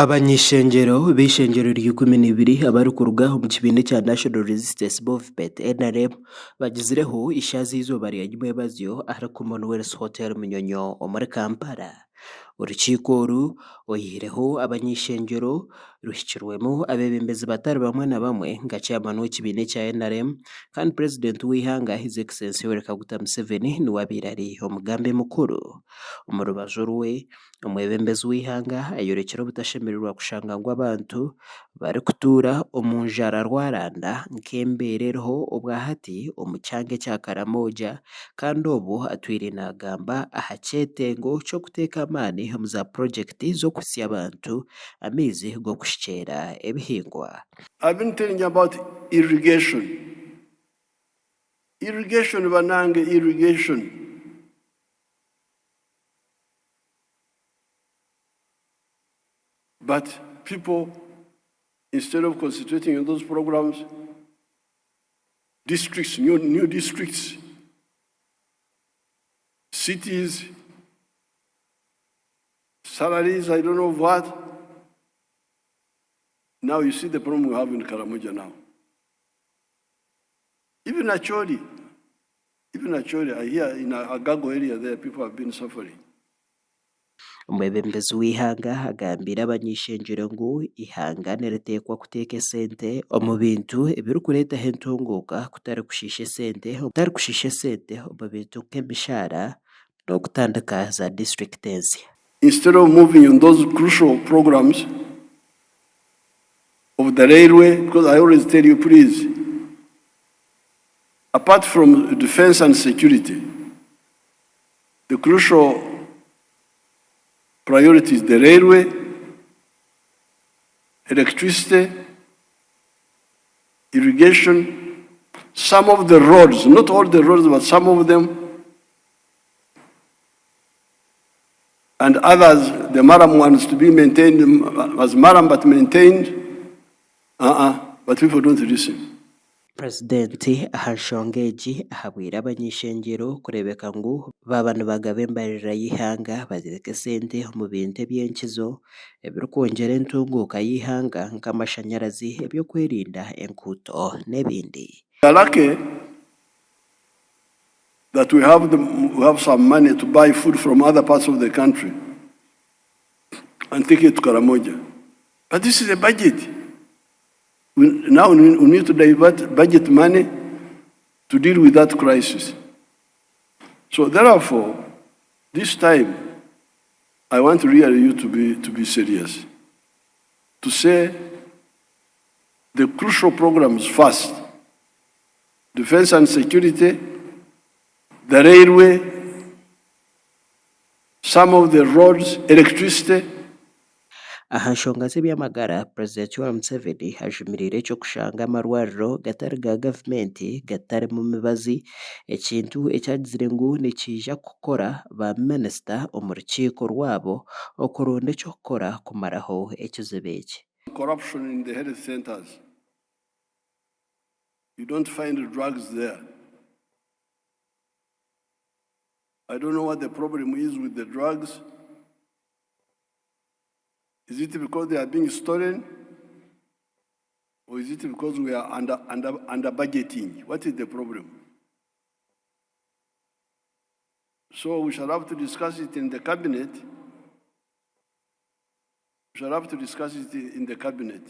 Abany'ishengyero b'eishengyero rya 12 abarikuruga omu kibiina ekya National Resistance Movement, NRM, bagizireho eishaazi eizooba rya nyimwebazyo ahari Commonwealth Hotel Munyonyo omuri Kampala. Orukiiko oru oyihireho abany'ishengyero ruhikirwemu abeebembezi batari bamwe na bamwe nka chairman w'ekibiina ekya NRM kandi purezidenti w'eihanga His Excellency Yoweri Kaguta Museveni niwe abaire ari omugambi mukuru. Omu rubaju rwe, Omwebembezi w'eihanga ayorekire obutashemererwa kushanga ngu abantu barikutuura omu njara rwaranda nk'embeera eriho obwahati omu kyanga ekya Karamoja kandi obwo atwire nagamba aha kyetengo ky'okuteeka amaani omu za purogyekiti z'okuhitsya abantu amaizi g'okushukyera ebihingwa. I've been telling you about irrigation. Irrigation banange irrigation. But people, instead of concentrating on those programs, districts, new, new districts, cities, salaries, I don't know what. Now you see the problem we have in Karamoja now. Even Acholi, even Acholi, I hear in Agago area there, people have been suffering. Omwebembezi w'eihanga agambiire abany'eishengyero ngu eihanga niriteekwa kuteeka esente omu bintu ebirikureetaho entunguuka kutari kushiisha esente kutari kushiisha esente omu bintu nk'emishaara n'okutandika za disiturikiti ensya. Instead of moving on those crucial programs of the railway, because I always tell you please, apart from defense and security, the crucial priority is the railway, electricity, irrigation, some of the roads, not all the roads, but some of them, and others, the murram ones to be maintained as murram but maintained, uh-uh, but people don't listen. Purezidenti aha nshonga egi ahabwire abany'eishengyero kureebeka ngu baaba nibagaba embarira y'eihanga bateeka esente omu bintu eby'enkizo ebirikwongyera entunguuka y'eihanga nk'amashanyarazi, eby'okwerinda, enguuto n'ebindi. We are lucky that we have the, we have some money to buy food from other parts of the country and take it to Karamoja. But this is a budget. We, now we need to divert budget money to deal with that crisis. So therefore, this time, I want really you to be, to be serious. To say the crucial programs first, defense and security, the railway, some of the roads, electricity. Aha nshonga z'eby'amagara, Purezidenti Yoweri Museveni ajumiriire eky'okushanga amarwariro gatari ga gavumenti gatarimu mibazi ekintu eki agizire ngu nikiija kukora ba minisita omu rukiiko rwabo okuronda eky'okukora kumaraho ekizibu eki. Corruption in the health centers, you don't find drugs there. I don't know what the problem is with the drugs. Is it because they are being stolen? Or is it because we are under, under, under budgeting? What is the problem? So we shall have to discuss it in the cabinet. We shall have to discuss it in the cabinet.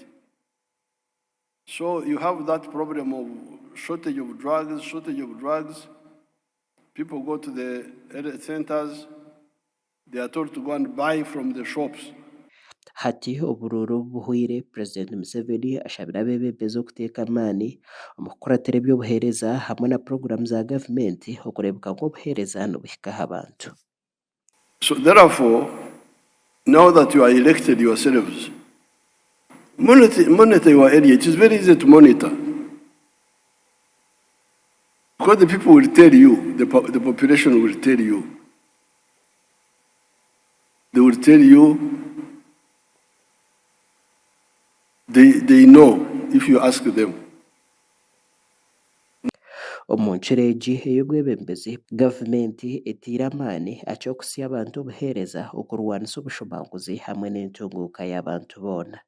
So you have that problem of shortage of drugs, shortage of drugs. People go to the health centers, they are told to go and buy from the shops. Hati oburuuru obu buhweire, Purezidenti Museveni ashabire abeebembezi okuteeka amaani omu kukuratira eby'obuheereza hamwe na puroguraamu za gavumenti okureebeka ngu obuheereza nibuhika aha bantu. So therefore, now that you are elected yourselves, monitor, monitor your area. It is very easy to monitor. Because the people will tell you, the, the population will tell you. They will tell you, they, they know if you ask them. Omu nkiro egi ey'obwebembezi, gavumenti etaire amaani aha ky'okuhitsya abantu obuheereza, okurwanisa obushomankuzi hamwe n'entunguuka y'abantu boona.